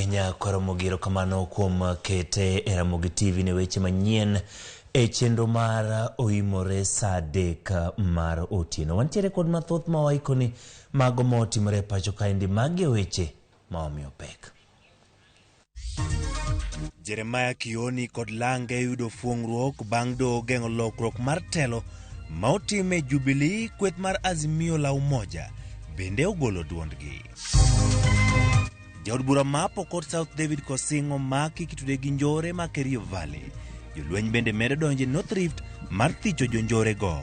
Nyakoromogi erokamano kuom kete e Ramogi TV ne weche manyien e chenro mar oimore saa adek mar otieno. Wantiere kod mathoth ma waikoni mago ma otimore e pacho kaendi magi e weche ma omiyo pek. Jeremiah Kioni kod Lange yudo fuong'ruok bang' doho geng'o lokruok mar telo ma otim e Jubilee kweth mar Azimio la Umoja bende ogolo duondgi. Jaod bura ma Pokot South David Kosing omaki kitude gi njore ma Kerio Valley. Jolweny bende medo donjo e North Rift mar thicho jonjore go.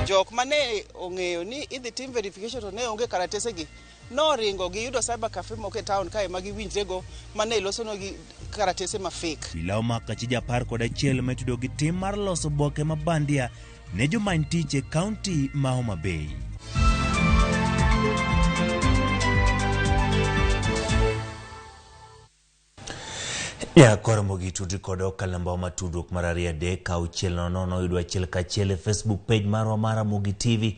Jok mane ong'eyo ni idhi tim verification to ne onge karatese gi noringo giyudo cyber cafe moko e town kae ma giwinjrego mane ilosonegi karatese ma fake. Obila omako achije 11 ma itudo gi tim mar loso oboke ma bandia ne jomany tich e kaunti ma Homa Bay. Nyakoromo gi tudri kod okal namba wa tudruok mar 2 3 6 0 0 yudo achiel kachiel e Facebook page marwa mar Ramogi TV.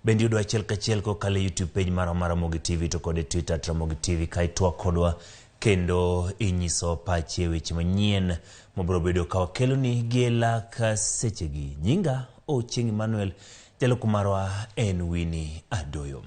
Bende yudo achiel kachiel kokalo e YouTube page marwa mar Ramogi TV to kod e Twitter at Ramogi TV ka itwak kodwa kendo inyiso pachi e weche manyien mabiro bedo ka wakeloni gi e lak sechegi. Nyinga Ochieng' Emmanuel, jaloko marwa en Winnie Adoyo.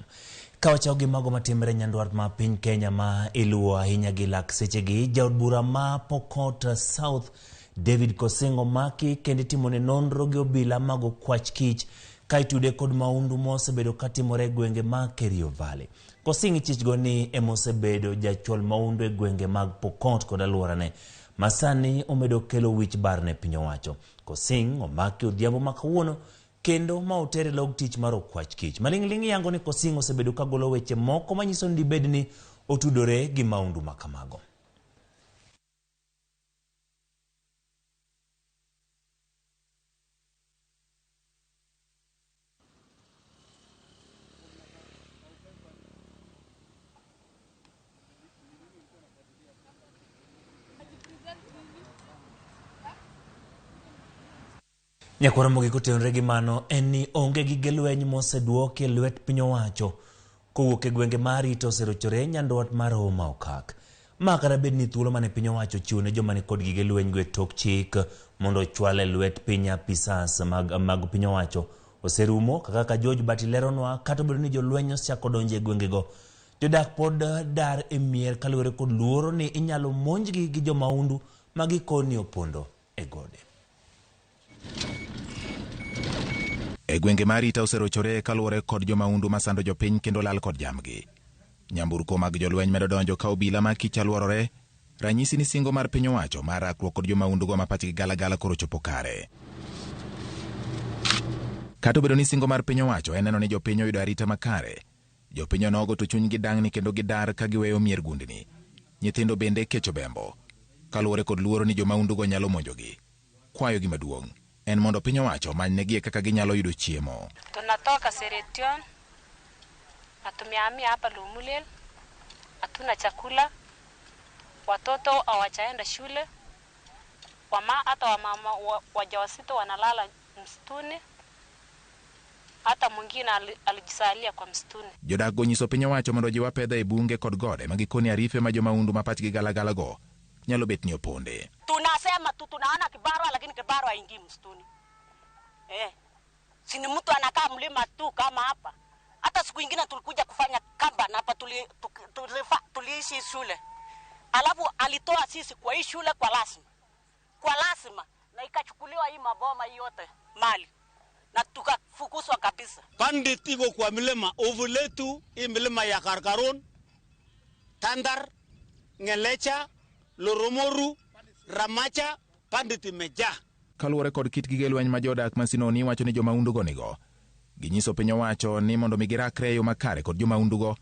Ka wachako gi mago matimre nyandwat ma piny Kenya ma iluwo ahinya gi lak sechegi, jaod bura ma Pokot South David Kosing omaki kendo itimone nonro gi obila mag okwach kich ka itude kod maundu mosebedo katimore e gwenge ma Kerio Valley. Kosing ichichgo ni emosebedo jachwal maundu e gwenge mag Pokot kod alworane ma sani omedo kelo wich bar ne piny owacho. Kosing omaki odhiambo ma kawuono kendo ma oter e log tich mar okwach kich. Maling'ling' yango ni Kosing osebedo ka golo weche moko manyiso ni dibed ni otudore gi maundu ma kamago. Nyakwar Ramogi kotenore gi mano en ni onge gige lweny moseduoki e lwet piny owacho kowuok e gwenge ma arita oserochore nyandwat mar Homa Okak. Ma kata bed ni thuolo mane piny owacho ochiwo ne joma nikod gige lweny go e tok chik mondo ochwal e lwet piny apisas mag, mag piny owacho oserumo kaka George Bati leronwa kata obedo ni jolweny osechako donjo e gwengego. Jodak pod dar e mier kaluwore kod luoro ni inyalo monjgi gi jomaundu ma gikoni opondo e gode. E gwenge ma arita oserochore kaluwore kod jomaundu masando jopiny kendo lal kod jambgi. Nyamburko mag jolweny medo donjo ka obila ma kich alworore, ranyisi ni singo mar piny owacho mar rakruok kod jomaundugo ma pachgi galagala koro chopo kare. Kata obedo ni singo mar piny owacho en neno ni jopiny oyudo arita makare, jopiny onogo to chunygi dang'ni kendo gidar ka giweyo mier gundni. Nyithindo bende kech obembo, kaluwore kod luoro ni jomaundugo nyalo monjogi. Kwayogi maduong' en mondo piny owacho omanynegie kaka ginyalo yudo chiemo. Tunatoka Seretion na tumehamia hapa Lumulel, hatuna chakula, watoto hawajaenda shule, wama, hata wamama wajawazito wanalala msituni, hata mwingine alijisalia kwa msituni. Jodak go nyiso piny owacho mondo ojiw apedha e bunge kod gode ma gikoni arife ma jomaundu ma pachgi galagala go nyalo bet ni oponde. Tunasema tu tunaona kibarua, lakini kibarua haingii msituni. Eh, si ni mtu anakaa mlima tu kama hapa. Hata siku ingine tulikuja kufanya kamba na hapa tuli, tulifa, tuliishi shule, alafu alitoa sisi kwa hii shule kwa lazima, kwa lazima, na ikachukuliwa hii maboma hii yote mali na tukafukuzwa kabisa. Bandit iko kwa milima Ovuletu, hii milima ya Karkarun, Tandar, Ngelecha, Loromoru, Ramacha, bandit imejaa. Kaluwore kod kit gige lweny ma jodak ma Sinoni wacho ni jomaundugo nigo, ginyiso piny owacho ni mondo mi girakre e yo makare kod jomaundugo,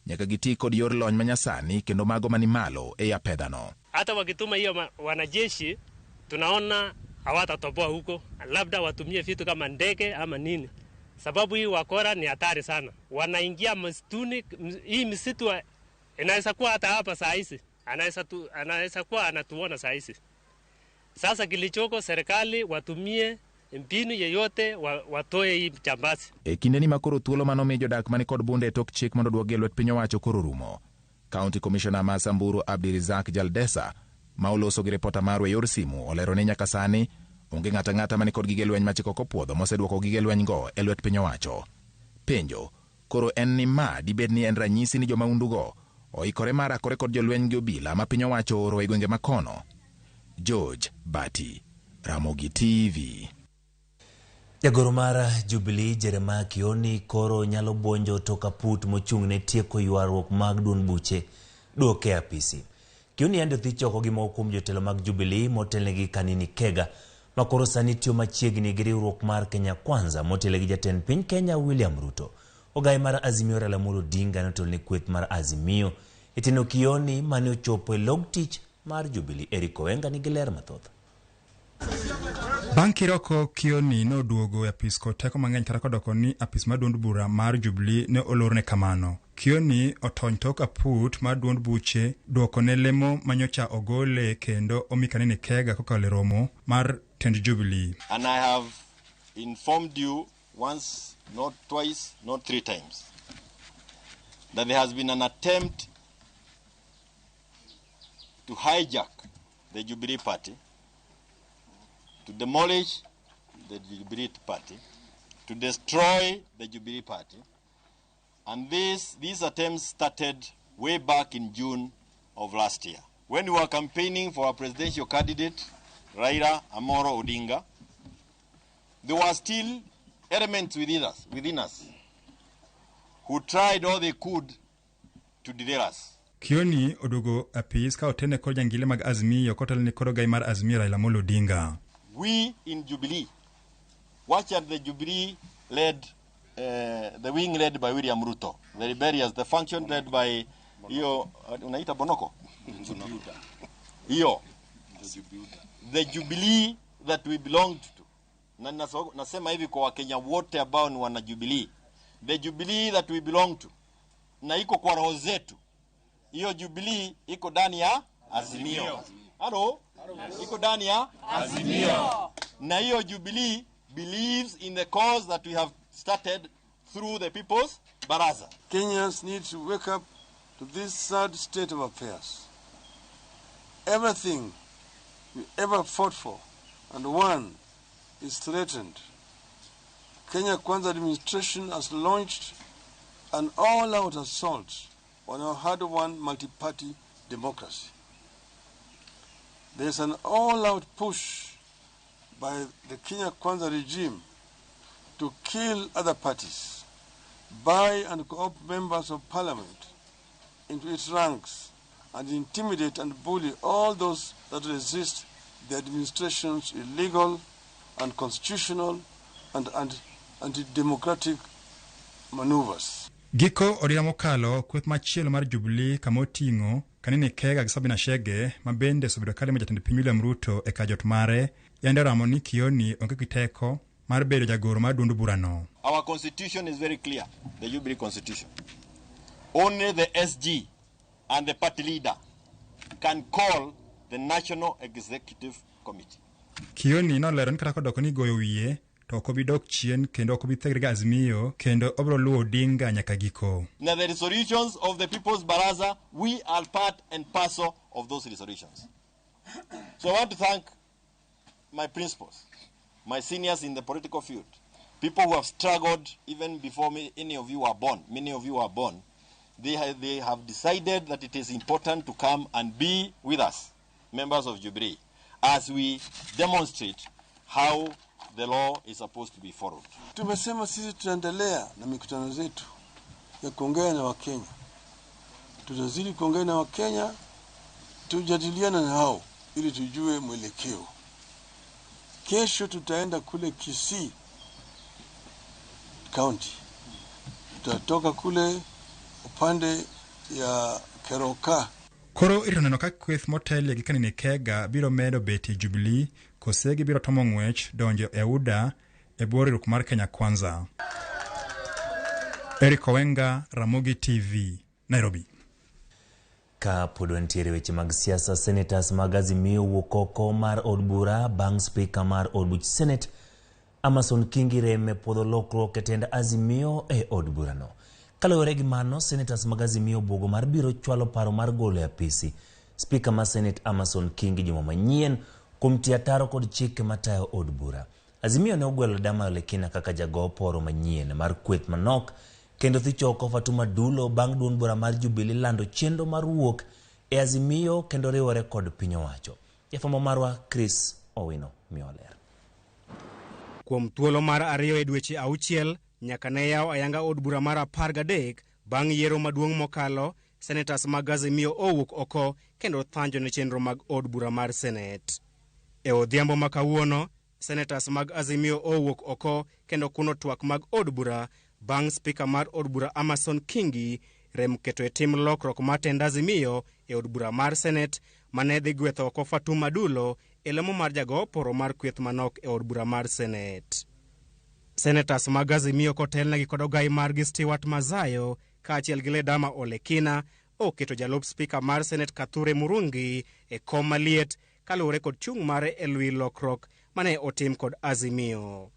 nyaka giti kod yor lony manyasani kendo mago mani malo ei apedhano. Hata wakituma hiyo wanajeshi tunaona hawatatoboa huko, labda watumie vitu kama ndege ama nini, sababu hii wakora ni hatari sana, wanaingia msituni. Hii msitu inaweza kuwa hata hapa saa hizi anaweza kuwa anatuona saa hizi. Sasa kilichoko, serikali watumie mbinu yeyote watoe hii jambazi. E kindeni ma koro thuolo manomi jodak mani kod bunde e tok chik mondo oduogi e lwet piny owacho koro rumo. County Commissioner ma Samburu Abdirizak Jaldesa ma oloso gi ripota marwa e yor simu olero ni nyaka sani onge ng'ato ang'ata mani kod gige lweny ma chik ok opuodho moseduoko gige lweny go e lwet piny owacho. Penjo koro en ni ma dibed ni en ranyisi ni jomaundugo oikore mar rakore kod jolweny gi obila ma piny owacho ooro e gwenge makono. George Bati, Ramogi TV. Jagoro mar Jubilee Jeremiah Kioni koro nyalo buonjo tok aput mochung' ne tieko ywaruok mag duond buche duoke e apisi. Kioni yande odhi choko gi moko kuom jotelo mag Jubilee motelnegi Kanini Kega ma koro sani tiyo machiegni gi riwruok mar Kenya Kwanza motelo gi jatend piny Kenya William Ruto. Ogai mar Azimio Raila Amolo Odinga notelo ne kweth mar Azimio e teno Kioni mane ochopo e log tich mar Jubilee. Eric Owenga nigi ler mathoth. Bang' kiroko Kioni noduogo e apis kod teko mang'eny kata kodoko ni apis mar duond bura mar Jubilee ne olorne kamano. Kioni otony tok aput mar duond buche duoko ne lemo manyocha ogole kendo omi Kanini Kega kokalo e romo mar tend Jubilee. And I have informed you once, not twice, not three times, that there has been an attempt to hijack the Jubilee Party, to demolish the Jubilee Party, to destroy the Jubilee Party. And these attempts started way back in June of last year. When we were campaigning for our presidential candidate, Raila Amolo Odinga, there were still elements within us who tried all they could to derail us. Kioni oduogo apis ka otene kod jangile mag Azimio kotelne kod ogai mar Azimio Raila Amolo Odinga. We in Jubilee, watch at the Jubilee led, the wing led by William Ruto, the rebellious, the faction led by hiyo unaita Bonoko, hiyo the Jubilee that we belonged to, na nasema hivi kwa Wakenya wote ambao ni wana Jubilee, the Jubilee that we belong to, na iko kwa roho zetu, hiyo Jubilee iko ndani ya Azimio. Halo, iko ndani ya Azimio. Na hiyo Jubilee believes in the cause that we have started through the People's Baraza. Kenyans need to wake up to this sad state of affairs. Everything we ever fought for and won is threatened. Kenya Kwanza administration has launched an all-out assault on our hard-won multi-party democracy. There is an all-out push by the Kenya Kwanza regime to kill other parties, buy and co-opt members of parliament into its ranks, and intimidate and bully all those that resist the administration's illegal, unconstitutional, and anti-democratic maneuvers. Giko odira mokalo kweth machielo mar Jubilee kama oting'o Kanini Kega gi Sabina Chege ma bende osebedo kalimo jatend piny William Ruto e kajot mare yande oramo ni Kioni onge gi teko mar bedo jagoro mar duond burano. Our constitution is very clear, the Jubilee constitution. Only the SG and the party leader can call the National Executive Committee. Kioni nolero ni kata kodoko ni goyo wiye to ok obi dok chien kendo ok obi thegre gi Azimio kendo obiro luwo Odinga nyaka giko. Now, the resolutions of the People's Baraza, we are part and parcel of those resolutions. So I want to thank my principals, my seniors in the political field, people who have struggled even before me, any of you were born, many of you were born. They have decided that it is important to come and be with us, members of Jubilee, as we demonstrate how the law is supposed to be followed. Tumesema sisi tutaendelea na mikutano zetu ya kuongea na Wakenya. Tutazidi kuongea na Wakenya, tujadiliana na hao ili tujue mwelekeo. Kesho tutaenda kule Kisii County, tutatoka kule upande ya Keroka. Koro irito neno ka kweth motelie gi Kanini Kega biro medo betie Jubilee kose gibiro tomo ng'wech donjo e UDA e bwo riwruok mar Kenya Kwanza. Eric Owenga, Ramogi TV, Nairobi. Ka pod wantiere weche mag siasa, senators mag Azimio wuok oko mar od bura bang' spika mar od buch Senate Amason Kingi Reme puodho lokruok e tend Azimio e od burano. Kaluwore gi mano, senators mag Azimio obwogo mar biro chwalo paro mar golo e apisi Spika mar Senate Amason Kingi juma manyien kuom tiyo ataro kod chike matayo od bura. Azimio ne ogwelo Ledama Olekina kaka jago oporo manyien mar kweth manok kendo thicho oko Fatuma Dulo bang' duond bura mar Jubilee lando chenro mar wuok e Azimio kendo riwore kod piny owacho. Jafwambo marwa Chris Owino miyo ler. Kuom thuolo mar 2 e dweche 6 nyaka ne yaw ayanga od bura mar 13 bang' yiero maduong' mokalo, senators mag Azimio owuok oko kendo thanjo ne chenro mag od bura mar Senate. E odhiambo ma kawuono, senators mag Azimio owuok oko kendo kuno twak mag od bura bang' spika mar od bura Amason Kingi rem keto e tim lokruok mar tend Azimio e od bura mar Senate mane dhi gwetho oko Fatuma Dulo e lemo mar jago oporo mar kweth manok e od bura mar Senate. Senators mag Azimio kotelnegi kod ogai margi Stewart Mazayo kaachiel gi Ledama Olekina oketo jalup spika mar Senate Kithure Murungi e kom maliet kaluwore kod chung' mare e lwi lokruok mane otim kod Azimio.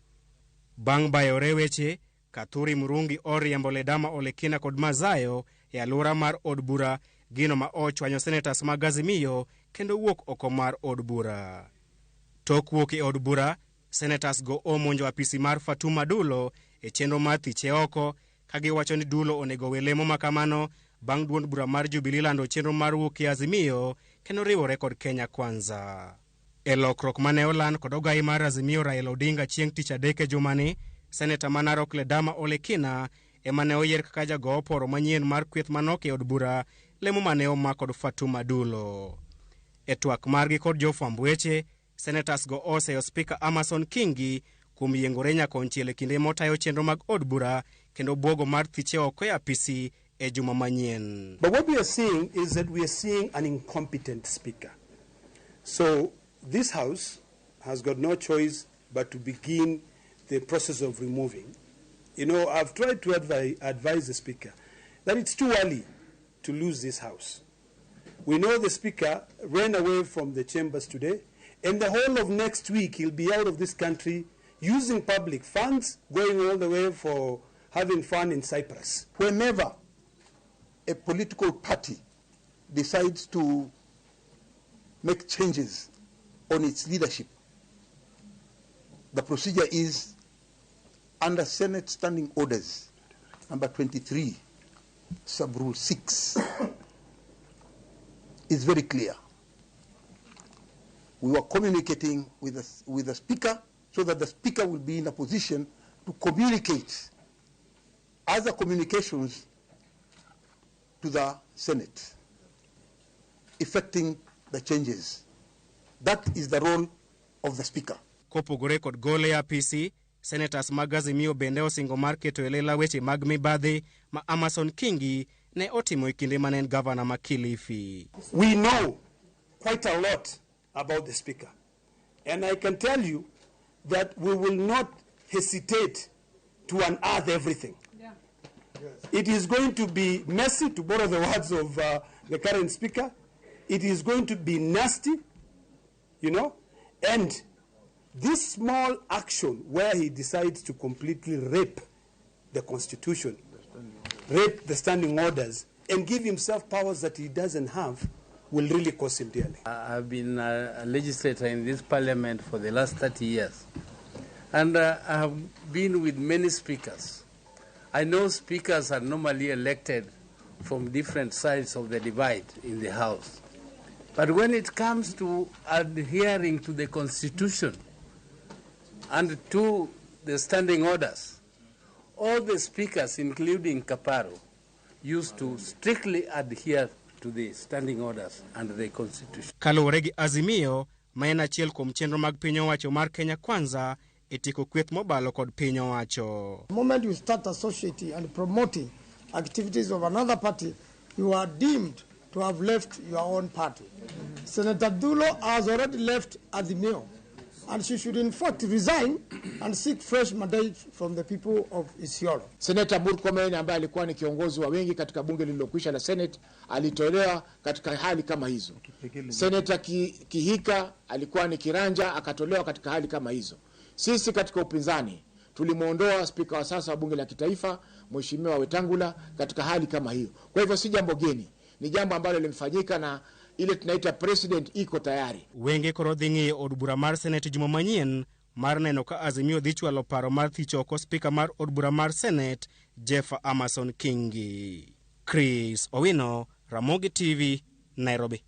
Bang' bayore weche, Kithure Murungi oriembo Ledama Olekina kod Mazayo e alwora mar od bura, gino ma ochwanyo senators mag Azimio kendo wuok oko mar od bura. Tok wuok e od bura, senators go omonjo apisi mar Fatuma Dulo e chenro mar thiche oko ka giwacho ni Dulo onego we lemo ma kamano bang' duond bura mar Jubilee lando chenro mar wuok e Azimio kendo riwore kod Kenya Kwanza. E lokruok mane oland kod ogai mar Azimio Raila Odinga chieng' tich adek e jumani, Seneta ma Narok Ledama Olekina ema ne oyier kaka jago oporo manyien mar kweth manok e od bura, lemo mane omak kod Fatuma Dulo. E twak margi kod jofwamb weche, senators go oseyo Spika Amason Kingi kuom yiengore nyakonchiel e kinde motayo chenro mag od bura kendo bwogo mar thiche oko e apisi e juma manyien. But what we are seeing is that we are seeing an incompetent speaker. So this house has got no choice but to begin the process of removing. You know, I've tried to advise the speaker that it's too early to lose this house. We know the speaker ran away from the chambers today, and the whole of next week he'll be out of this country using public funds, going all the way for having fun in Cyprus. Whenever a political party decides to make changes on its leadership, the procedure is under Senate Standing Orders, number 23, sub-rule 6, is very clear. We were communicating with the speaker so that the speaker will be in a position to communicate other communications to the Senate, effecting the changes. That is the role of the speaker. Kopogore kod gole e apisi, senators mag Azimio bende osingo mar keto e lela weche mag mibadhi ma Amason Kingi ne otimo e kinde mane en gavana ma Kilifi. We know quite a lot about the speaker, and I can tell you that we will not hesitate to unearth everything. Yeah. Yes. It is going to be messy, to borrow the words of the current speaker. It is going to be nasty, you know, and this small action where he decides to completely rape the constitution, rape the standing orders, and give himself powers that he doesn't have will really cost him dearly. I've been a legislator in this parliament for the last 30 years, and I have been with many speakers. I know speakers are normally elected from different sides of the divide in the House. But when it comes to adhering to the Constitution and to the standing orders, all the speakers, including Kaparo, used to strictly adhere to the standing orders and the Constitution. Kaluwore gi Azimio, ma en achiel kuom chenro mag piny owacho mar Kenya Kwanza e tieko kweth mobalo kod piny owacho. The moment you start associating and promoting activities of another party, you are deemed to have left your own party. Senator Dulo has already left Azimio, and she should in fact resign and seek fresh mandate from the people of Isiolo. Senator Murkomen ambaye alikuwa ni kiongozi wa wengi katika bunge lililokwisha la Senate alitolewa katika hali kama hizo. Senator Kihika alikuwa ni kiranja akatolewa katika hali kama hizo. Sisi katika upinzani Tulimwondoa spika wa sasa wa bunge la kitaifa Mheshimiwa Wetangula katika hali kama hiyo. Kwa hivyo si jambo geni, ni jambo ambalo limefanyika na ile tunaita president iko tayari. Wenge koro dhi ng'iyo od bura mar Senate juma manyien mar neno ka Azimio dhi chwalo paro mar thicho oko spika mar od bura mar Senate Jeff Amason Kingi. Chris Owino, Ramogi TV, Nairobi.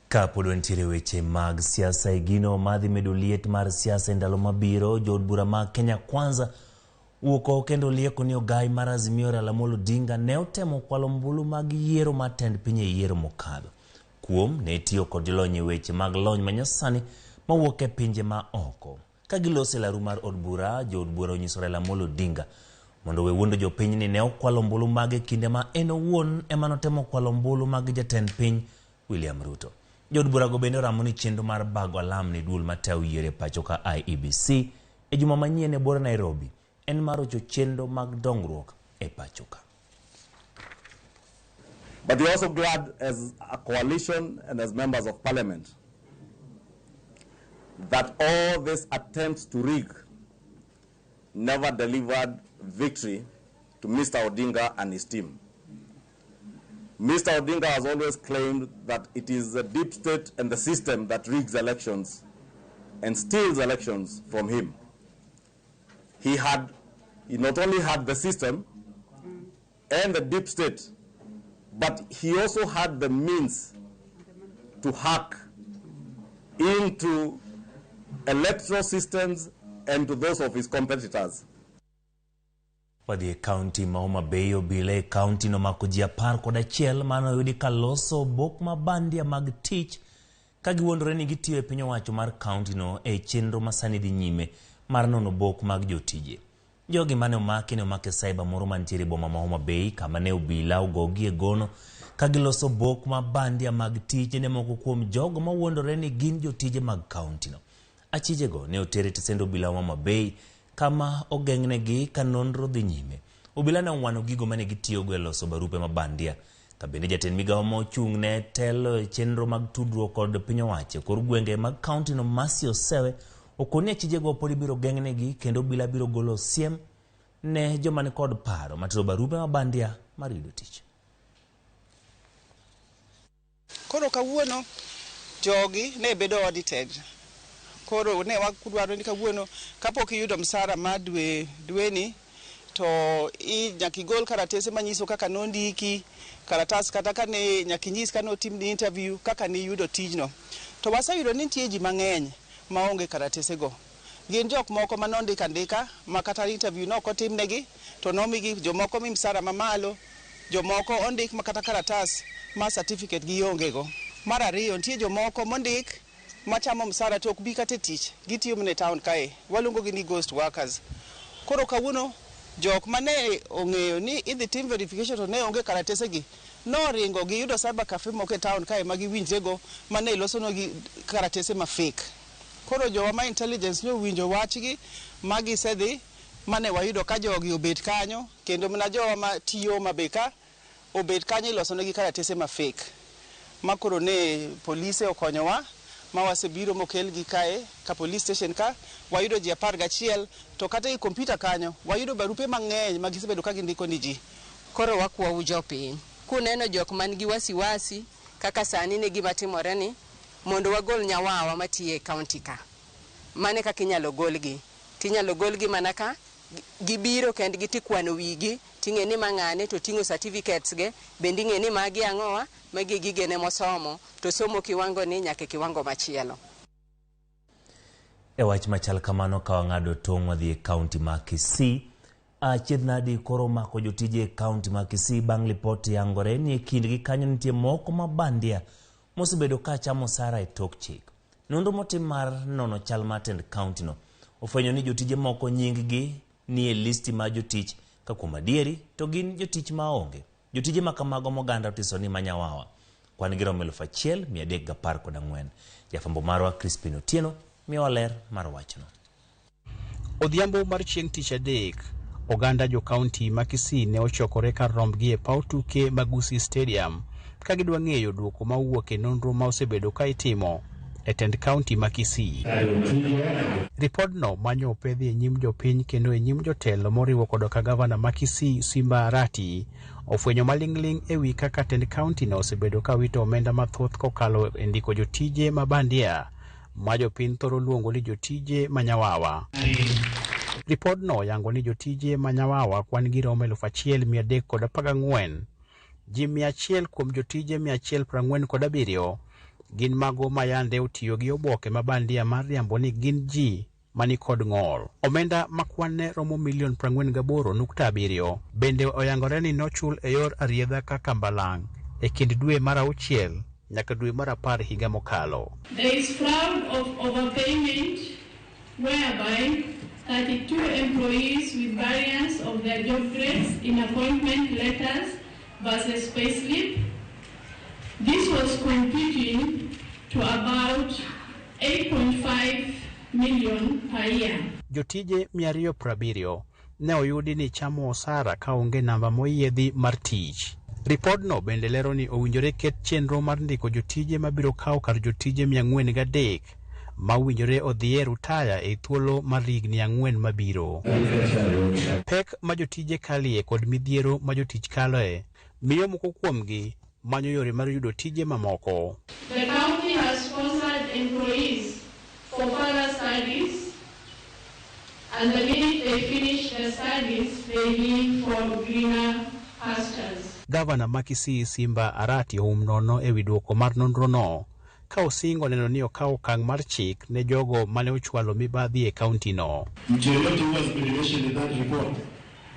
Kapod wantiere weche mag siasa e gino madhi medo liet mar siasa e ndalo mabiro, jood bura mag Kenya Kwanza wuok oko kendo lieko ni ogai mar Azimio Raila Amolo Odinga ne otemo kwalo ombulu mag yiero mar tend piny e yiero mokadho. Kuom ne tiyo kod jolony e weche mag lony manyasani mawuok e pinje ma oko. Ka giloso e laru mar od bura, jood bura onyiso Raila Amolo Odinga mondo owe wuondo jopiny ni ne okwalo ombulu mage kinde ma en owuon ema notemo kwalo ombulu mag jatend piny William Ruto. Jood burago bende oramo ni chenro mar bago alam ne duol matayo yiero e pacho ka IEBC e juma manyien e buora Nairobi en mar rocho chenro mag dongruok e pacho ka. But we're also glad as a coalition and as members of parliament that all these attempts to rig never delivered victory to Mr. Odinga and his team. Mr. Odinga has always claimed that it is the deep state and the system that rigs elections and steals elections from him. He not only had the system and the deep state, but he also had the means to hack into electoral systems and to those of his competitors. Wadhi e kaunti ma Homa Bay, obila e kaunti no mako ji 11 mane oyudi ka loso obok ma bandia mag tich ka giwuondore ni gitiyo e piny owacho mar kaunti no e chenro ma sani dhi nyime mar nono obok mag jotije. Jogi mane omaki ne omaki e cyber moro mantiere e boma ma Homa Bay kama ne obila ogogi e gono ka giloso obok ma bandia mag tich ne moko kuom jogo mawuondore ni gin jotije mag kaunti no. Achijego ne oter e tesend obila ma Homa Bay kama ogeng'negi ka nonro dhi nyime. Obila ne ong'wano gigo mane gitiyogo e loso barupe ma bandia. Ka bende jatend migawo ma ochung' ne telo e chenro mag tudruok kod piny owacho e kor gwenge mag kaunti no Mercy Osewe okoni achijego pod ibiro geng'negi kendo obila biro golo siem ne joma nikod paro matero barupe ma bandia mar yudo tich. Koro kawuono jogi ne bedo audited. Koro ne wakudwaro ni kawuono kapok iyudo msara mar dweni to nyaka igol karatese manyiso kaka nondiki karatas kata kane nyaka inyis kane otimni interview kaka niyudo tijno. To waseyudo ni nitie ji mang'eny maonge karatesego. Gin jok moko manondik andika ma kata interview nok otimnegi to nomigi jomoko mi msara mamalo, jomoko ondik ma kata karatas ma certificate giongego. Mar ariyo nitie jomoko mondik machamo msara to ok bi kata e tich, gitiyo mana e town kae, waluongo gi ni ghost workers. Koro kawuono jok mane ong'eyo ni idhi tim verification to ne onge karatesegi noringo giyudo cyber cafe moko e town kae ma giwinjrego mane ilosonegi karatese ma fake. Koro jowa ma intelligence ne owinjo wachgi ma gisedhi mane wayudo ka jogi obet kanyo kendo mana jowa ma tiyo Homa ka obet kanyo ilosonegi karatese ma fake. Ma koro ne polise okonyowa ma wasebiro mokelgi kae ka police station ka wayudo ji 11 to kata e kompyuta kanyo wayudo barupe mang'eny ma gisebedo ka gindiko ni ji. Koro wakwau jopiny kuneno jok man gi wasiwasi kaka sani ne gima timore ni mondo wagol nyawawa matiyo e kaunti ka. Mane kaka inyalo golgi? Tinyalo golgi mana ka gibiro kendgi tikwano wigi ting'e ni mang'ane to ting'o certificates ge bende ing'e ni magi ang'owa magi gigene mosomo to somo kiwango ni nyaka kiwango machielo. E wach machal kamano ka wang'ado tong' wadhi e kaunti ma Kisii. Achiedh nadi koro mako jotije e kaunti ma Kisii bang' lipot yangore ni e kindgi kanyo nitie moko ma bandia mosebedo ka chamo sara e tok chik. Nonro motim mar nono chal mar tend kaunti no ofwenyo ni jotije moko nying-gi ni e listi mar jotich ka kuom adieri to gin jotich maonge. Jotije ma kamago moganda otiso ni manyawawa. Kwan gi romo 1314. Jafwambo marwa Crispin Otieno miyowa ler mar wachno. Odhiambo mar chieng' tich adek, oganda jo kaunti ma Kisii ne ochokore kar rombgi e paw tuke mag Gusii Stadium ka gidwa ng'eyo duoko ma owuok e nonro ma osebedo ka itimo. e tend kaunti ma Kisii. Ripodno manyo opedhi e nyim jopiny kendo e nyim jotelo moriwo koda ka gavana ma Kisii Simba Arati ofwenyo maling'ling' ewi kaka tend kaunti no osebedo ka wito omenda mathoth kokalo e ndiko jotije ma bandia ma jopiny thoro luongo ni jotije ma nyawawa. Ripodno oyango ni jotije ma nyawawa kwan gi romo 1314. Ji 100 kuom jotije 147 gin mago ma yande otiyo gi oboke ma bandia mar riambo ni gin ji manikod ng'ol. Omenda ma kwan-ne romo milion 48.7 bende oyangore ni nochul e yor ariedha kaka mbalang' e kind dwe mar auchiel nyaka dwe mar apar higa mokalo. There is fraud of overpayment whereby 32 employees with variance of their job grades in appointment letters versus payslip. This was computing to about 8.5 million per year. Jotije 270 ne oyudi ni chamo osara ka onge namba moyiedhi mar tich. Ripodno bende lero ni owinjore ket chenro mar ndiko jotije mabiro kawo kar jotije 403 ma owinjore odhi e rutaya e thuolo mar higni 4 mabiro. Pek ma jotije kalie kod midhiero ma jotich kaloe miyo moko kuomgi manyo yore mar yudo tije mamoko. The county has sponsored employees for further studies, and the minute they finish their studies, they leave for greener pastures. Gavana ma Kisii Simba Arati oum nono ewi duoko mar nonrono ka osingo neno ni okawo okang' mar chik ne jogo mane ochwalo mibadhi e kaunti no. Mtu yeyote who has been mentioned in that report,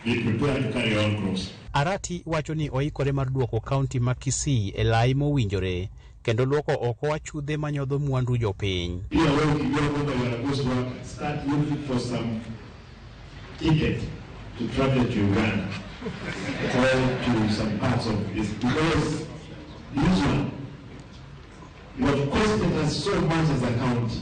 be prepared to carry your own cross. Arati wacho ni oikore mar duoko kaunti ma Kisii e lai mowinjore kendo luoko oko achudhe manyodho mwandu jopiny. Pia wewe ukijua kwamba you are a ghost worker, start looking for some ticket to travel to Uganda or to some parts of this, because this one, you have costed us so much as a county.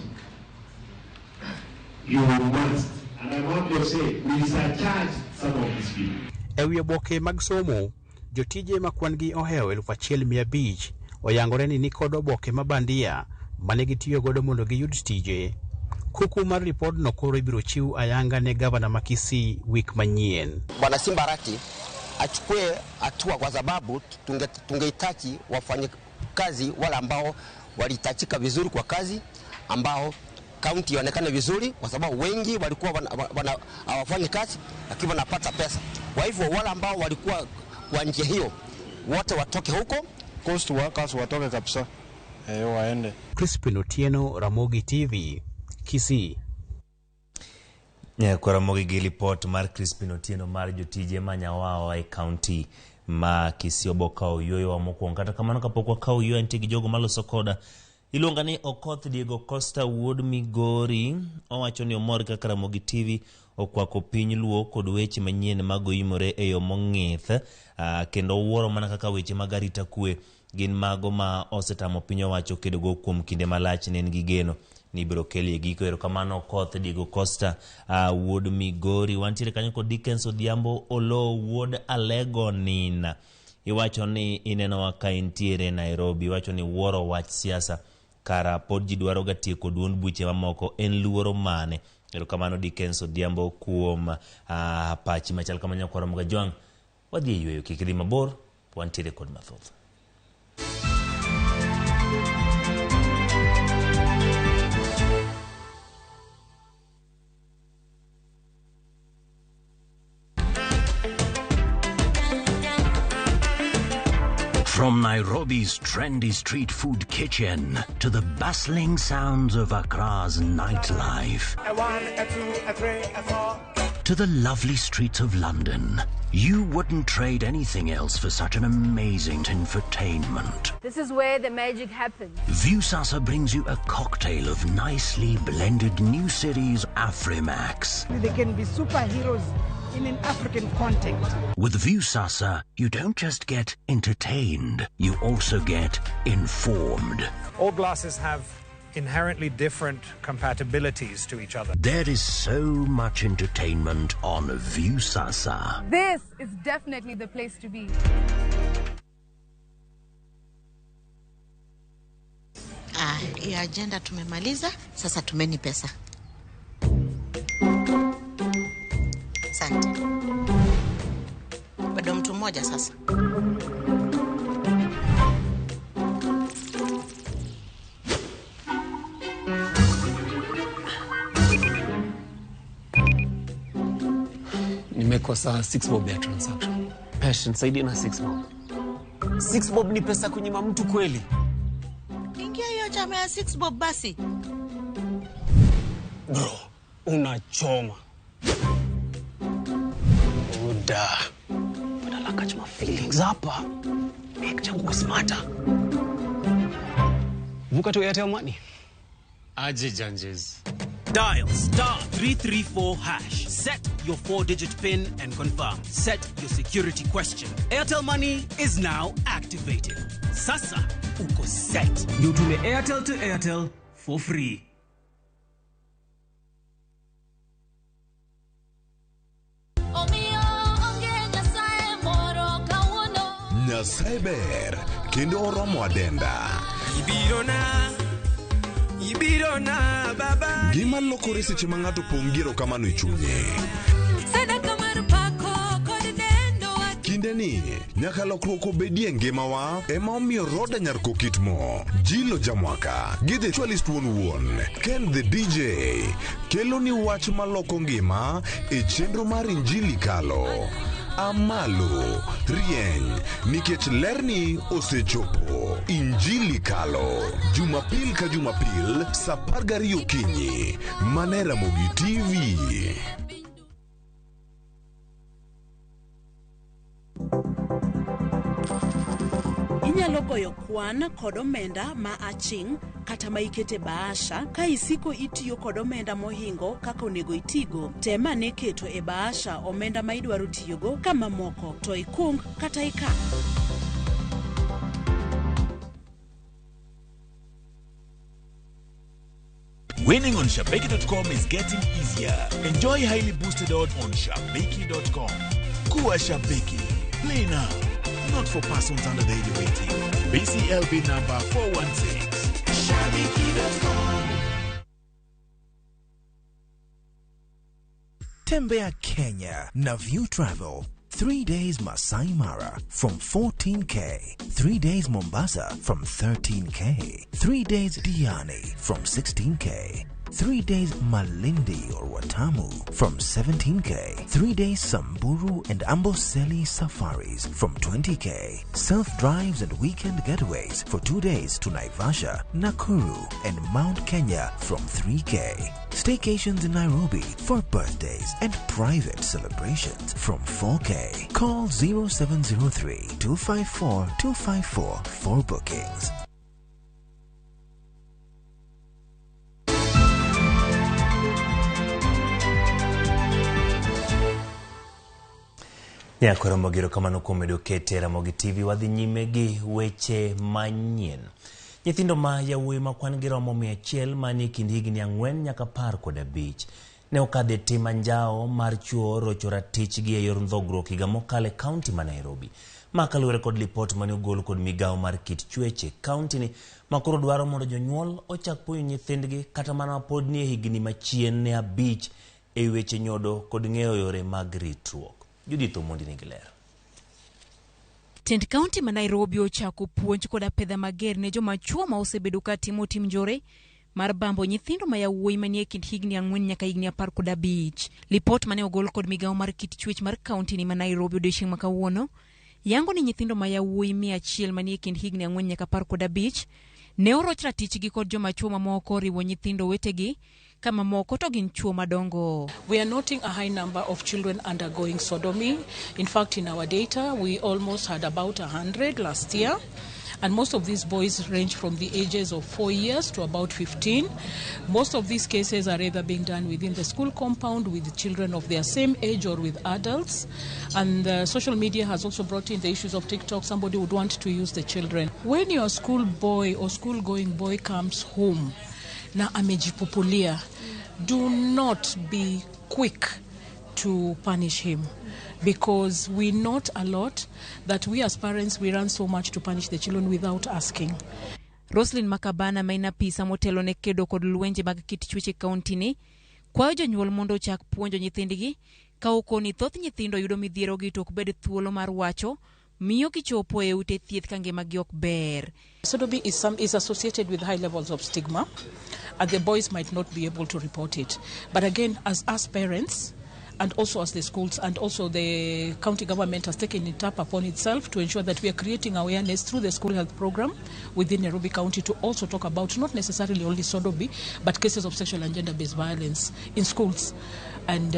You must, and I want to say, we surcharge some of these people. Ewi oboke mag somo, jotije ma kwan gi ohewo 1500 oyangore ni nikod oboke ma bandia mane gitiyo godo mondo giyud tije. Kuku mar ripodno koro ibiro chiw ayanga ne gavana ma Kisii wik manyien. Bwana Simba Arati achukue hatua kwa sababu tungehitaji wafanye kazi wale ambao walihitajika vizuri kwa kazi, ambao kaunti ionekane vizuri, kwa sababu wengi walikuwa hawafanyi kazi lakini wanapata pesa. Kwa hivyo wale ambao walikuwa kwa njia hiyo wote watoke huko. Coast workers watoke kabisa, waende. Crispin Otieno, Ramogi TV, Kisii. Kwa Ramogi gi ripot mar Crispin Otieno mar jotije ma nyawawa e kaunti ma Kisii obokawo yueyo mokwongo. Kata kamano kapok wakawo yueyo, nitie gi jogo maloso koda. Iluonga ni Okoth Diego Costa wuod Migori, owacho ni omor kaka Ramogi TV okwako piny Luo kod weche manyien magoimore e yo mong'ith, kendo owuoro mana kaka weche mag arita kwe gin mago ma osetamo piny owacho kedogo kuom kinde malach. Ne en gi geno ni ibiro kelie giko. Erokamano Okoth Diego Costa wuod Migori. Wantiere kanyo kod Dickens Odhiambo Oloo wuod Alego Nina. Iwacho ni inenowa ka intiere Nairobi. Iwacho ni wuoro wach siasa kara pod ji dwaro ga tieko duond buche mamoko, en luoro mane? Erokamano Dickens Odhiambo kuom pachi machal kama. Nyakwar Ramogi Jwang', wadhi e yweyo, kik idhi mabor, wantiere kod mathoth. From Nairobi's trendy street food kitchen to the bustling sounds of Accra's nightlife, A 1, a 2, a 3, a 4. to the lovely streets of London, you wouldn't trade anything else for such an amazing infotainment. This is where the magic happens. Viusasa brings you a cocktail of nicely blended new series Afrimax. They can be superheroes in an African context. With Viusasa, you don't just get entertained, you also get informed. All glasses have inherently different compatibilities to each other. There is so much entertainment on Viusasa. This is definitely the place to be. Yeah. ya agenda tumemaliza, sasa tumeni pesa. Asante. Bado mtu mmoja sasa. Nimekosa 6 bob ya transaction. Passion, saidia na 6 bob. 6 bob ni pesa kunyima mtu kweli? Ingia hiyo chama ya 6 bob basi. Bro, unachoma. Uda. Badala catch my feelings hapa. Make changu smarter. Vuka to Airtel Money. Aje janjes. Dial star 334 hash. Set your 4-digit PIN and confirm. Set your security question. Airtel Money is now activated. Sasa uko set. Utume Airtel to Airtel for free. Nyasaye ber kendo oromo adenda. Ibirona baba. Gima lokore seche ma ng'ato pong' gi erokamano e chunye. Kinde ni nyaka lokruok obedie ngimawa ema omiyo Roda Nyar Kokitmo, Jilo Jamwaka gi The Ritualist wuon wuon, Ken the DJ kelo ni wach maloko ngima e chenro mar Injili Kalo. Amalo, rieny, nikech lerni osechopo. Injili Kalo, Jumapil ka Jumapil, saa 12 okinyi, mana e Ramogi TV. Inyalo goyo kwan kod omenda ma aching' kata ma ikete bahasha ka isiko itiyo kod omenda mohingo kaka onego itigo. Tem ane keto e bahasha omenda ma idwaro tiyogo ka mamoko to ikung kata ikan. Winning on Shabiki.com is getting easier. Enjoy highly boosted odds on Shabiki.com. Kuwa Shabiki. Play now. Not for persons under the age of 18. BCLB number 416. Shabiki.com. Tembea Kenya na View Travel. 3 days Masai Mara from 14K. 3 days Mombasa from 13K. 3 days Diani from 16K. 3 days Malindi or Watamu from 17K. 3 days Samburu and Amboseli safaris from 20K. Self-drives and weekend getaways for 2 days to Naivasha, Nakuru and Mount Kenya from 3K. Staycations in Nairobi for birthdays and private celebrations from 4K. Call 0703 254 254 for bookings. Nyako Ramogi erokamano kuom medo kete Ramogi TV. Wadhi nyime gi weche manyien. Nyithindo ma yawuoyi ma kwan gi romo 100 manie kind higni 4 nyaka 15 ne okadho e tim anjawo mar chuo rocho ratichgi e yor ndhogruok higa mokalo e kaunti ma Nairobi. Ma kaluwore kod lipot mane ogol kod migawo mar kit chwech e kaunti ni ma koro dwaro mondo jonyuol ochak puonjo nyithindgi kata mana mapod nie higni machien ne 5 e weche nyodo kod ng'eyo yore mag ritruok. Judith Omondi nigi ler. Tend kaunti ma Nairobi ochako puonj koda pedha mager ne joma chuo ma osebedo ka timo tim njore mar bambo nyithindo ma yawuoyi manie kind higni 4 nyaka higni 15. Lipot mane ogol kod migawo mar kit chwech mar kaunti ni ma Nairobi odiochieng' ma kawuono yango ni nyithindo ma yawuoyi 100 manie kind higni 4 nyaka 15 ne oroch ratichgi kod joma chuo mamoko oriwo nyithindo wetegi kama moko to gin chuo madongo. We are noting a high number of children undergoing sodomy. In fact, in our data, we almost had about 100 last year. And most of these boys range from the ages of 4 years to about 15. Most of these cases are either being done within the school compound with children of their same age or with adults. And social media has also brought in the issues of TikTok. Somebody would want to use the children. When your school boy or school-going boy comes home, na amejipupulia, do not be quick to punish him, because we note a lot that we as parents, we run so much to punish the children without asking. Roslyn Makabana ma en apisa motelo ne kedo kod lwenje mag kit chuech e kaunti ni kwayo jonyuol mondo ochak puonjo nyithindgi ka okoni thoth nyithindo yudo midhierogi to ok bed thuolo mar wacho miyo gichopo e ute thieth ka ngimagi ok ber. Sodomy is associated with high levels of stigma, and the boys might not be able to report it. But again, as us parents, and also as the schools, and also the county government has taken it up upon itself to ensure that we are creating awareness through the school health program within Nairobi County to also talk about not necessarily only sodomy, but cases of sexual and gender-based violence in schools, and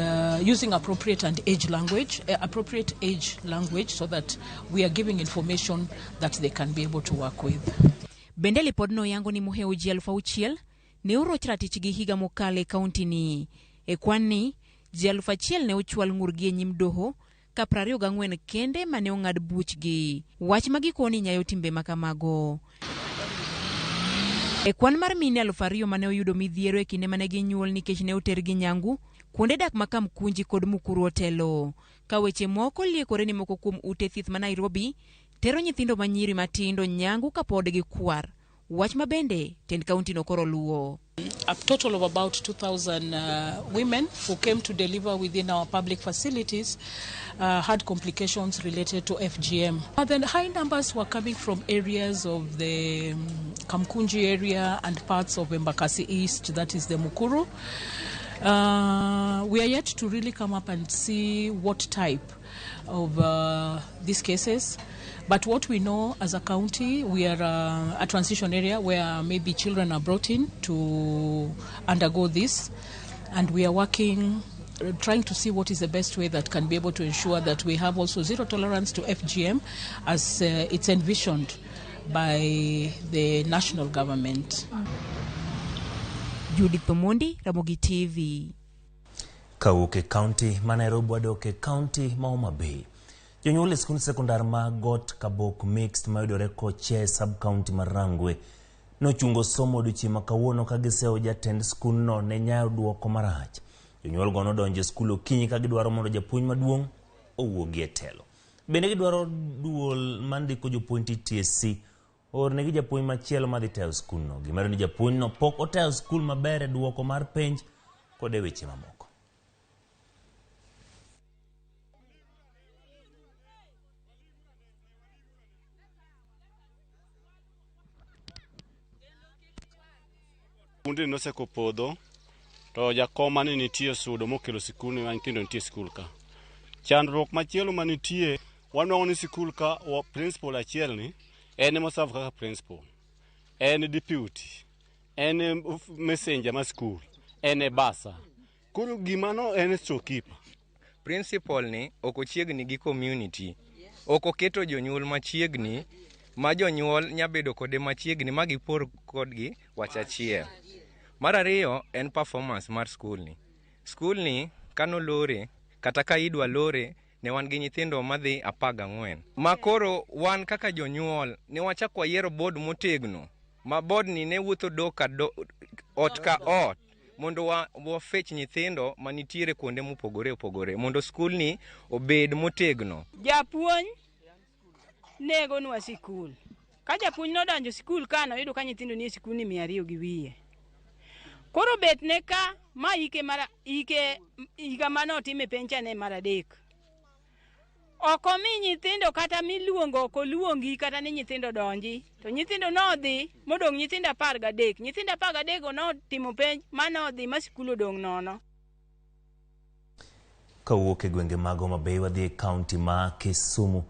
using appropriate and age language, appropriate age language, so that we are giving information that they can be able to work with. Bende lipodno yango ni mohewo ji 6,000 ne oroch ratichgi higa mokalo e kaunti ni. E kwan ni, ji 1,000 ne ochwal ng'urgi e nyim doho ka 24 kende mane ong'ad buchgi. Wach ma gikoni nyayo timbe makamago. E kwan mar mine 2,000 mane oyudo midhiero e kinde mane ginyuol nikech ne otergi nyangu, kuonde dak ma Kamkunji kod Mukuru otelo. Ka weche moko liekore ni moko kuom ute thieth ma Nairobi tero nyithindo manyiri matindo nyangu kapod gikwar. Wach ma bende tend kaunti no koro luwo. A total of about 2,000 women who came to deliver within our public facilities had complications related to FGM. But then high numbers were coming from areas of the Kamkunji area and parts of Embakasi East, that is the Mukuru. We are yet to really come up and see what type of these cases. But what we know as a county, we are a transition area where maybe children are brought in to undergo this, and we are working, trying to see what is the best way that can be able to ensure that we have also zero tolerance to FGM as it's envisioned by the national government. Judith Omondi, Ramogi TV. Kawuok e kaunti ma Nairobi wadok e kaunti ma Homa Bay. Jonyuol e skund sekondar ma Got Kabok Mixed mayudore Kochia e sub-county mar Rangwe nochungo somo odiochieng' ma kawuono ka gisewo jatend skundno ne nyayo duoko marach. Jonyuol go nodonjo e skul okinyi ka gidwaro mondo japuonj maduong' owuogi e telo. Bende gidwaro duol mandiko jopuonj TSC oornegi japuonj machielo madhi tayo skundno. Gimedo ni japuonjno pok otayo skul maber e duoko mar penj kod e weche mamoko. Kundi noseko podho to jakom mane nitie osudo mokelo sikul ma nyithindo nitie sikul ka. Chandruok machielo manitie, wanwang'o ni sikul ka principal achiel ni en ema serve kaka principal, en deputy, en messenger mar sikul, en e basa. Koro gimano en storekeeper. Principal ni ok ochiegni gi community, ok oketo jonyuol machiegni ma jonyuol nyabedo kode machiegni ma gipor kodgi wach achiel. Mar ariyo en performance mar skul ni. Skul ni kanolore kata ka idwa lore ne wan gi nyithindo madhi 14. Ma koro wan kaka jonyuol ne wachako wayiero board motegno ma board ni ne wuotho do ka do, ot ka ot mondo wafech nyithindo manitiere kuonde mopogore opogore mondo skul ni obed motegno. Japuonj negonwa sikul. Ka japuonj nodonjo sikul ka noyudo ka nyithindo nie sikul ni 200 gi wiye. Koro bet ne ka ma ike mara ike higa mane otime penj cha ne mar 3. Ok omi nyithindo kata miluongo ok oluongi kata ni nyithindo donji. To nyithindo nodhi modong' nyithindo 13. Nyithindo 13 go notimo penj manodhi ma sikul odong' nono. Kawuok e gwenge mag Homa Bay wadhi e kaunti ma Kisumu.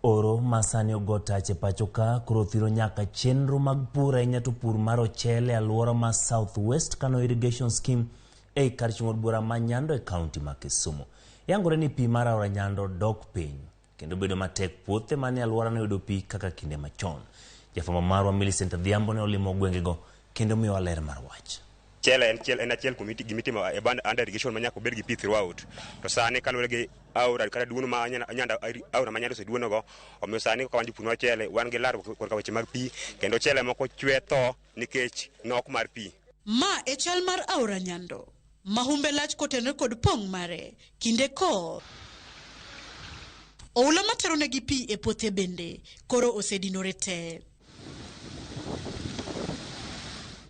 Oro ma sani ogo tach e pacho ka koro thiro nyaka chenro mag pur ahinya to pur mar ochele e alwora ma South West Kano Irrigation Scheme ei kar chung' od bura ma Nyando e kaunti ma Kisumu. Yangore ni pi mar aora Nyando dok piny kendo bedo matek puothe manie alworano yudo pi kaka kinde machon. Jafwambo marwa Millicent Adhiambo ne olimo gwengego kendo miyowa ler mar wach. Chele en achiel kuom gima itimo e band under irrigation ma nyaka obed gi pi throughout. To sani kaluwore gi aora kata duono ma Nyando, aora ma Nyando oseduono go, omiyo sani kaka wan jopur mar chele wan gi larruok korka weche mag pi kendo chele moko chwe tho nikech nok mar pi. Ma e chal mar aora Nyando ma humbe lach kotenore kod pong' mare kinde koth. Oula matero negi pi e puothe bende koro osedinore te.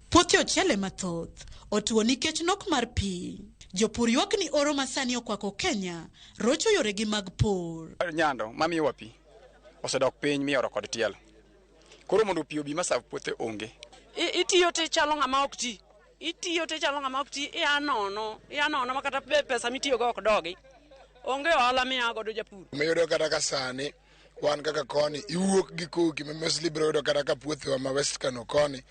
Puothe ochele mathoth otuo nikech nok mar pi. Jopur ywak ni oro masani okwako Kenya rocho yoregi mag pur. Nyando mamiyowa pi osedok piny mioro kod tielo. Koro mondo pi obi masav puothe onge. Itiyo to ichalo ng'ama ok ti. Itiyo to ichalo ng'ama ok ti, ia nono, ia nono ma kata pesa mitiyogo ok dogi. Onge ohala miya godo japur. Miyudo kata ka sani wan kaka koni iwuok gi koki ma mostly biro yudo kata ka puothewa ma West Kano koni